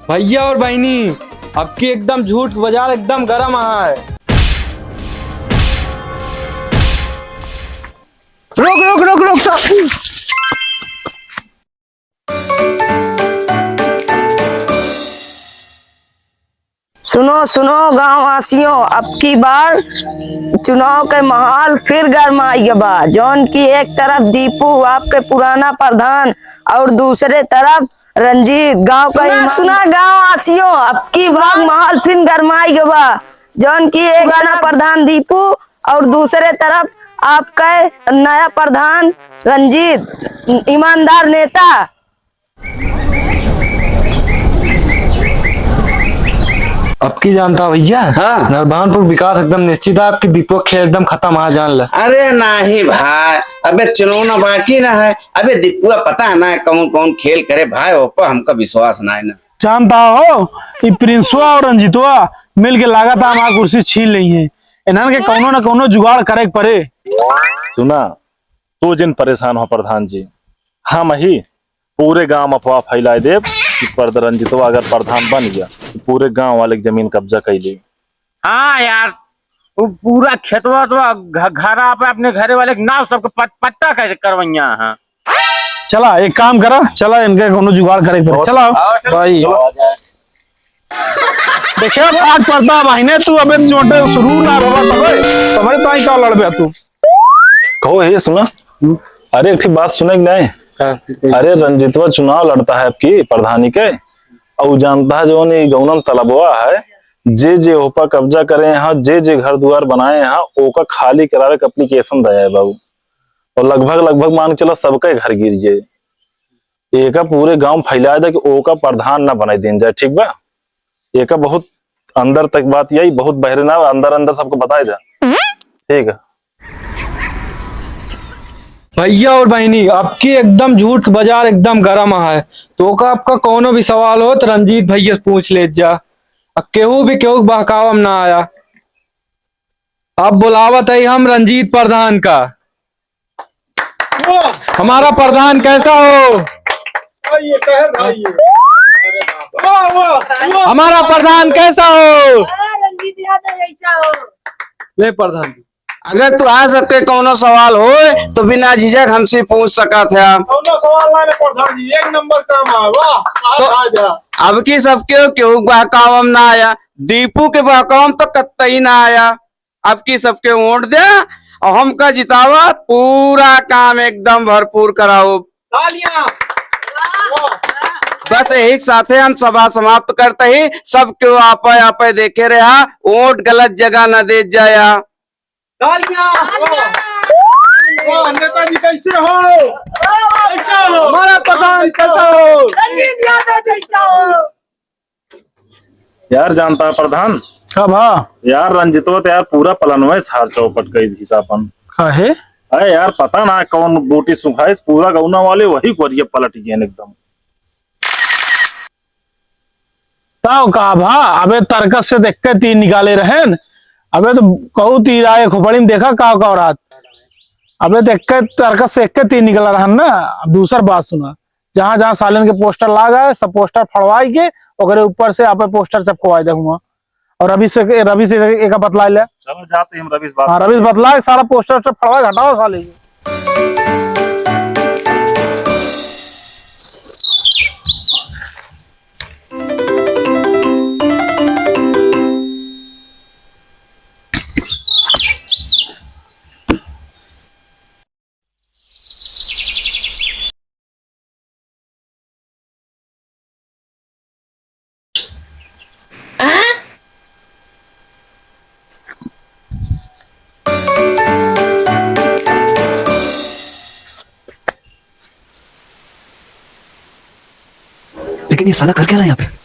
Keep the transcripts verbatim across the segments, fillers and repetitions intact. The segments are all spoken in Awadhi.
भइया और बहिनी, अबकी एकदम झूठ क बाजार एकदम गरम है। रुक, रुक, रुक, रुक, सब। सुनो, सुनो गाँव वासियों, अबकी बार चुनाव के माहौल फिर गरमाइ गबा। जौन की एक तरफ दीपू, आपके पुराना प्रधान, और दूसरे तरफ रंजीत, गाँव का सुना, ईमान- सुना गाँव वासियों, अबकी बार माहौल फिर गरमाइ गबा। जौन की एक पुराना प्रधान दीपू और दूसरे तरफ आपका नया प्रधान रंजीत, ईमानदार नेता। अबकी जानता भइया, हाँ। नरभानपुर विकास एकदम निश्चित है, अबकी दीपू क खेल एकदम खतम है, जान ले। अरे नाहीं भाई, अबे चुनाव ना बाकी ना है, अबे दीपुआ पता है ना कौन कौन खेल करे भाई, ओपा हमका विश्वास ना है ना। जानता हो, ई प्रिंसवा और रंजीतवा मिल के लागत है हमार कुर्सी छीन लेइहैं। इन्हन के कौनो ना कौनो जुगाड़ करे के पड़े। सुना, तू जिन परेशान हो प्रधान जी, हम ही पूरे गांव में अफवाह फैलाए देब कि प्रध-, रंजीतवा अगर प्रधान बन गया तो पूरे गांव वाले की जमीन कब्जा कर ली। हाँ यार, वो पूरा खेतवा तो घ-, घरा पे अपने घरे वाले के नाव सबके पट-, पट्टा कर, करवैया है। चला, एक काम करा, चला, इनके कोनो जुगाड़ करे के पड़े। और चला, और चल। भाई। देखिया, फाट पड़ता है भाई ने, तू अबे चोटे शुरू ना रहा तबे, तबे ताई का लड़बे तू। कहो, हे सुना, हम्म। अरे, एक ठे बात सुने कि नहीं? का? अरे, रंजीतवा चुनाव लड़ता है अबकी प्रधानी के, और जानता है, जौन ई गौनम तलबवा है, जे जे ओपा कब्जा करे हैं, जे जे घर दुआर बनाए हैं, ओका खाली करावे के application दे है बाबू। और लगभग, लगभग मान के चला, सबके घर गिर जाए। एका पूरे गांव फैलाए दे कि ओका प्रधान ना बनाई देन जाए, ठीक बा? एका बहुत अंदर तक बात यही, बहुत बहरे ना, अंदर अंदर सबको बताए दे, ठीक है? भइया और बहिनी, अबकी एकदम झूठ क बाजार एकदम गरम है, तो ओका अबका कौनो भी सवाल हो तो रंजीत भइया से पूछ लेत जा। अब केहू भी केहू के बहकावा में ना आया। अब बुलावत है हम रंजीत प्रधान का। वाह! हमारा प्रधान कैसा हो? वाह, ये तो है भाई, ये। वाह, वाह, वाह। हमारा प्रधान कैसा हो? हाँ, रंजीत यादव जैसा हो। ले प्रधान जी। अगर तोहार सबके कौनो सवाल होए, तो बिना झिझक हमसे पूछ सकत है। कौनो सवाल ना रे प्रधान जी, एक नंबर काम है। वाह, तो आज आ जा। अबकी सबके केहू बहकावम ना आया, दीपू के बहकावम तो कतई ना आया। अबकी सबके वोट दे और हमका जितावा, पूरा काम एकदम भरपूर कराओ। तालियां। बस यही के साथे हम सभा समाप्त करते ही, सब केहू आपे आपे देखे रहा, वोट गलत जगह न दे जाया। तालियां। वाह, नेताजी कैसे हो? कैसे हो? हमारा प्रधान कैसा हो? रंजीत यादव जैसा हो। यार जानता है प्रधान? का भा? यार रंजितवा तो यार पूरा पलनवा सार चौपट कई दिहिस आपन। काहे? अरे यार पता ना कौन बूटी सुखाइस, पूरा गौना वाले वही कोरिया पलट गए एकदम। ताव का भा? अबे तरकस से देख के तीर निकाले रहन। अबे तो कहू तीर आए खोपड़ी में देखा का का रात। अबे देख के तरकस से एक के तीर निकला रहन ना। अब दूसर बात सुना। जहाँ जहाँ सालिन के पोस्टर लागा है, सब पोस्टर फड़वाई के ओकरे ऊपर से आपे पोस्टर चपकवाई दे हुआ। और रवि से, रवि से एका बतला ले। चलो जाते हम रवि से बात हाँ, रवि से बतला के सारा पोस्टर वोस्टर फड़वाई, हटाओ साले के। लेकिन ये साला कर क्या रहा है यहाँ पे?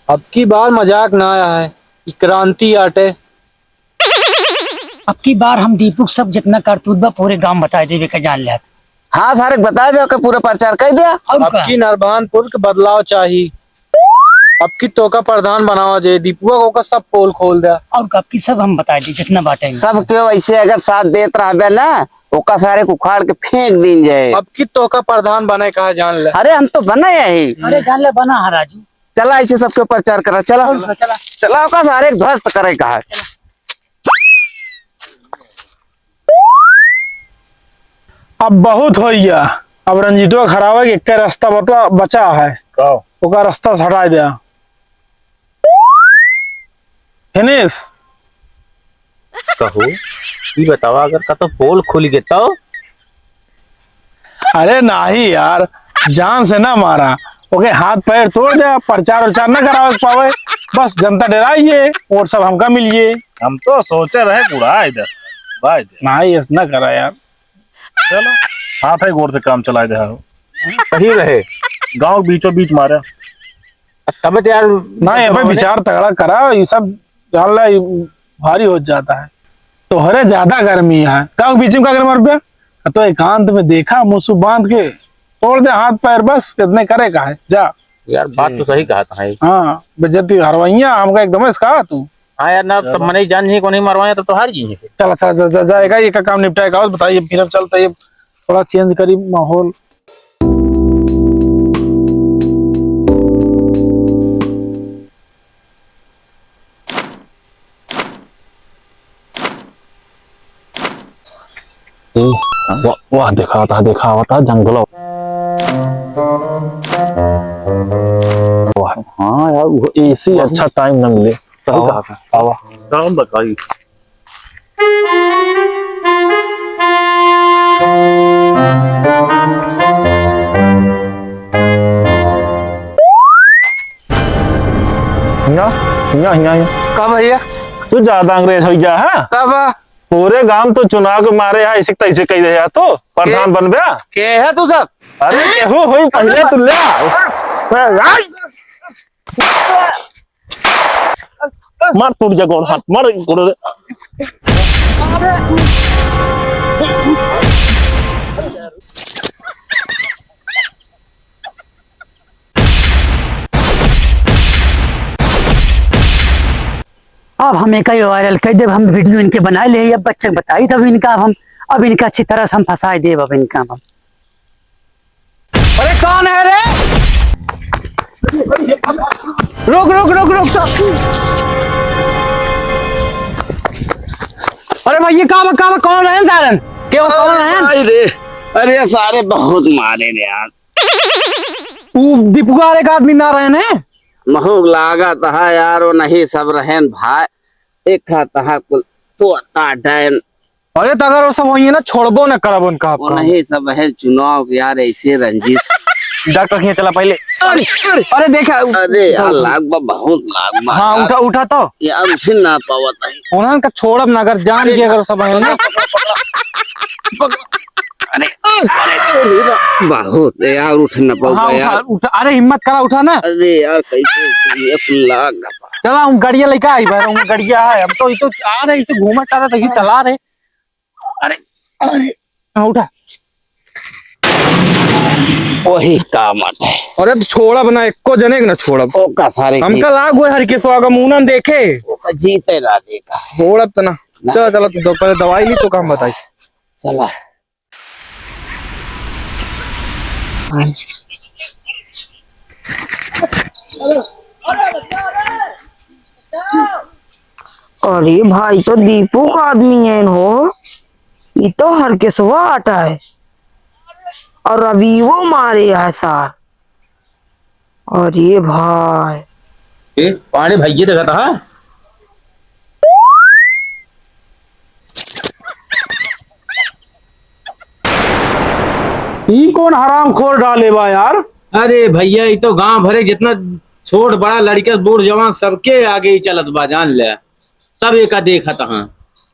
अब की बार मजाक ना आया है, ई क्रांति आटे। अब की बार हम दीपू के सब जितना करतूत बा पूरे गांव बताइ देबे का जान लिया। हाँ सारे बता दे के पूरा प्रचार कर दिया। और अब का? की नरभानपुर के बदलाव चाही। अब की तोका प्रधान बनावा जे दीपुआ को का सब पोल खोल दे। और का? अब की सब हम बताइ दे जितना बाटे। सब केहू ऐसे अगर साथ देत रहबे ना, ओका सारे को उखाड़ के फेंक दीन जाए। अब की तोका प्रधान बने कहा जान ले। अरे हम तो बने यही। अरे जान ले बना है राजू। चला ऐसे सबके प्रचार करा, चला। और का, चला। चला ओका सारे ध्वस्त करे कहा। अब बहुत होइ गया, अब रंजीतवा खराब है कि एक रास्ता बटवा बचा है। का? ओका रास्ता से हटाइ दिया। फिनिश। कहो, ई बतावा अगर का तो पोल खुल गए तो? अरे नाही यार, जान से ना मारा, ओके हाथ पैर तोड़ दे, प्रचार उचार ना करावे के पावे, बस जनता डराइए, वोट सब हमका मिलिए। हम तो सोचे रहे बुढ़ा है दस, भाई दे। नाही, ऐसा ना करा यार। चलो, हाथ है गोड़ से काम चलाए दे हो। सही रहे। गांव बीचों बीच मारे। तबे तो यार, ना, ये पे विचार तगड़ा करा, ये सब जान ला, ये भारी हो जाता है। तोहरे ज्यादा गर्मी है, का बीच में का करे मर पे? तो एकांत में देखा, मुसु बांध के तोड़ दे हाथ पैर, बस इतने करे का है, जा। यार, बात तो सही कहा था। हाँ, बेइज्जती हरवैया, हमका एकदम से कहा तू। हाँ यार, ना, सब मनई जान जी को नहीं मरवाया, तब तो हार जी। चला, चला, जा, जा, जाएगा, ये का काम निपटाएगा, और बताइए, फिर हम चलते हैं, थोड़ा चेंज करी माहौल। ए, वाह, वाह, देखा था, देखा था जंगल। वाह, हाँ यार, वो एसी वाह। अच्छा टाइम न मिले। सही आवा, कहा था। आवा। काम बताई। हिया, हिया, हिया, हिया। का भैया? तू ज्यादा अंग्रेज हो गया है? का बा? पूरे गांव तो चुनाव के मारे है, ऐसे तैसे कह दे यार, तू प्रधान के-, बनबे? के है तू सब? अरे केहू होई पहले तू ले आ। मार टूट जा गोड़ हाथ, मार गोड़। अब हम एका ही वायरल कर देब, हम वीडियो इनके बनाए ले, अब बच्चे बताई तब इनका अब हम, अब इनका अच्छी तरह से हम फंसाए देब, अब इनका हम। अरे कौन है रे? रुक, रुक, रुक, रुक, सब। अरे भाई, ये काम, काम कौन है सारन? के वो कौन है? भाई रे, अरे सारे बहुत मारे रे यार। ऊ दीपुआ रे का आदमी ना रहे ने? महूक लागत है यार, वो नहीं सब रहेन भाई। एक हाथ हा कुल तो ता डैन। अरे तो अगर वो सब वही है ना, छोड़बो न करब उनका वो आपका। नहीं सब है चुनाव के यार, ऐसे रंजिश। डॉक्टर के यहाँ चला पहले। अरे, अरे, अरे देखा। अरे यार, लाग बा, बहुत लाग बा हाँ, यार। उठा, उठा तो। यार, उठे ना पावत है। उन्हन का छोड़ब ना, अगर जान अरे, के अगर सब है ना। पकड़, पकड़, पकड़। अरे, अरे, अरे, बहुत है यार, उठ ना पाऊंगा हाँ, उठा, यार। उठा, अरे हिम्मत करा, उठा ना। अरे यार, कैसे उठिए, एक लाख। चला, हम गड़िया लेके आई बार, हम गड़िया है, हम तो, ये तो आ रहे, इसे घूमा चला, तो ये चला रहे। अरे, अरे, हाँ, उठा। वही काम आटे। अरे, तो छोड़ब ना, एको जने के ना छोड़ब। ओका सारे हमका की लाग हुए हर के स्वागम उनन देखे। ओका जीते ना देखा। छोड़ब तो ना। ना। चला, चला, तू दो-, पहले दवाई ली तो काम बताई। चला। अरे भाई, तो दीपू का आदमी है हो, ये तो हरकेसवा आटा है और अभी वो मारे है सार। अरे भाई। ए, पाड़े भैया देखा था। ई कौन हरामखोर डाले बा यार? अरे भैया, ई तो गांव भरे जितना छोट बड़ा लड़का बूढ़ जवान सबके आगे ही चलत बा, जान ले। सब एका देखत हाँ।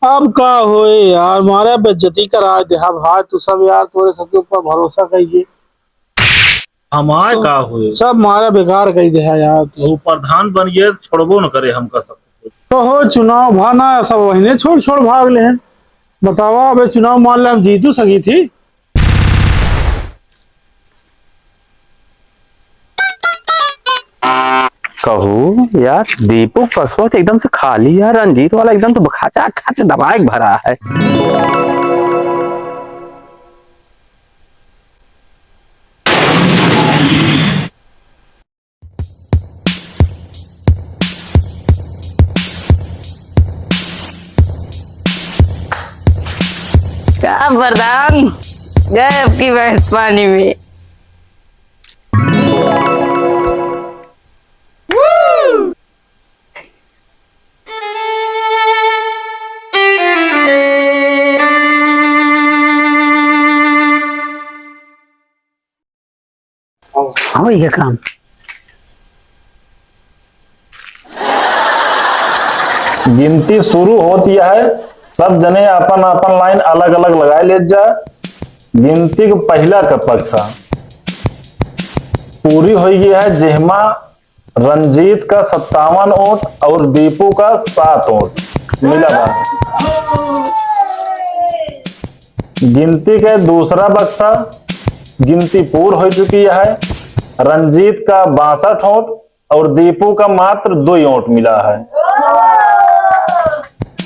अब का होए यार, मारा बेइज्जती करा देहा भाई, तू सब यार तोरे सबके ऊपर भरोसा कइके। हमार सब, का होए? सब मारा बेकार कइ देहा यार तू। वो प्रधान बन गए, छोड़बो न करे हमका सब। तो हो चुनाव भा ना, सब वहीने छोड़ छोड़ भाग ले हैं। बतावा, अबे चुनाव मान ले हम जीतू सकी थी। कहू यार, दीपू बक्सवा तो एकदम से खाली यार, रंजीत वाला एकदम तो खचा खच दबाए के भरा है। का प्रधान, गए अब की भैंस पानी में। हाँ, ये काम। गिनती शुरू होत है, सब जने आपन आपन लाइन अलग अलग लगाए लेत जा। गिनती के पहिला का बक्सा पूरी होइ गई है, जेहमा रंजीत का सत्तावन वोट और दीपू का सात वोट मिला बा। गिनती के दूसरा बक्सा गिनती पूर हो चुकी है। रंजीत का बासठ वोट और दीपू का मात्र दो वोट मिला है।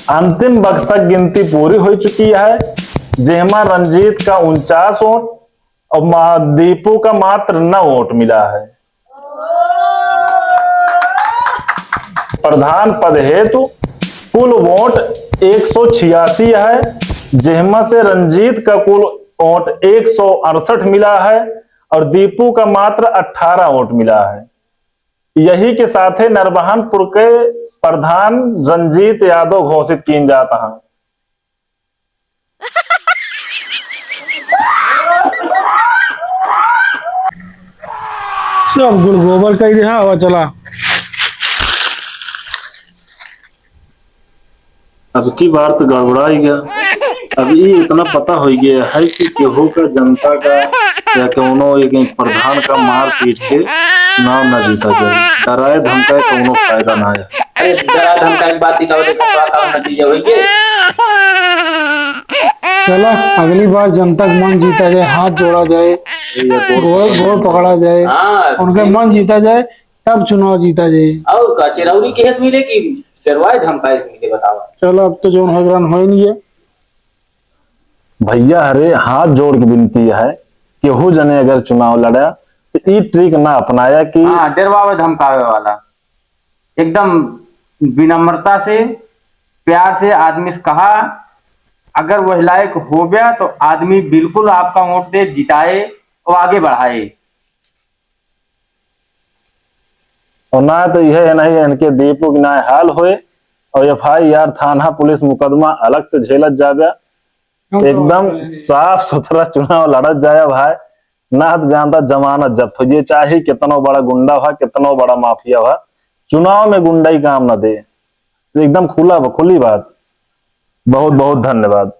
अंतिम बक्सा गिनती पूरी हो चुकी है, जेहमा रंजीत का उनचास वोट और मा-, दीपू का मात्र नौ वोट मिला है। प्रधान पद हेतु कुल वोट एक सौ छियासी है, जेहमा से रंजीत का कुल वोट एक सौ अड़सठ मिला है और दीपू का मात्र अठारह वोट मिला है। यही के साथे नरबहानपुर के प्रधान रंजीत यादव घोषित कीन जात हैं। सब गुड़ गोबर कई दे, हाँ, हवा चला। अब की बार तो गड़बड़ा ही गया। अब ई इतना पता हो गया है कि केहू का, जनता का या कौनो एक प्रधान का मारपीट के चुनाव ना जीता जाए। डराए धमकाए कौनो फायदा ना है। अरे, डरा धमकाए के बात ही का होते, का, का नतीजा होई के? चला, अगली बार जनता का मन जीता जाए, हाथ जोड़ा जाए, ये गोड़ गोड़, गोड़ पकड़ा जाए, हाँ, उनके मन जीता जाए, तब चुनाव जीता जाए। और का, चिरौरी के हेत मिले कि डरवाए धमकाए से मिले, बतावा। चलो, अब तो जौन होए के रहन होए नहीं है। भैया हरे, हाथ जोड़ के विनती है, केहू जने अगर चुनाव लड़ा तो ई ट्रिक ना अपनाया कि हाँ, डरवावे धमकावे वाला। एकदम विनम्रता से, प्यार से आदमी से कहा, अगर वह लायक हो गया तो आदमी बिल्कुल आपका वोट दे, जिताए और आगे बढ़ाए। और ना तो यह है, नहीं इनके दीपू की ना हाल होए और एफ आई आर, थाना, पुलिस मुकदमा अलग से झेलत जाबे। हम तो एकदम साफ सुथरा चुनाव लड़त जाए भाई, ना तो जानता जमानत जब्त हो, ये चाहे कितनो बड़ा गुंडा भा, कितनो बड़ा माफिया भा, चुनाव में गुंडाई काम ना दे। तो एकदम खुला, खुली बात। बहुत बहुत धन्यवाद।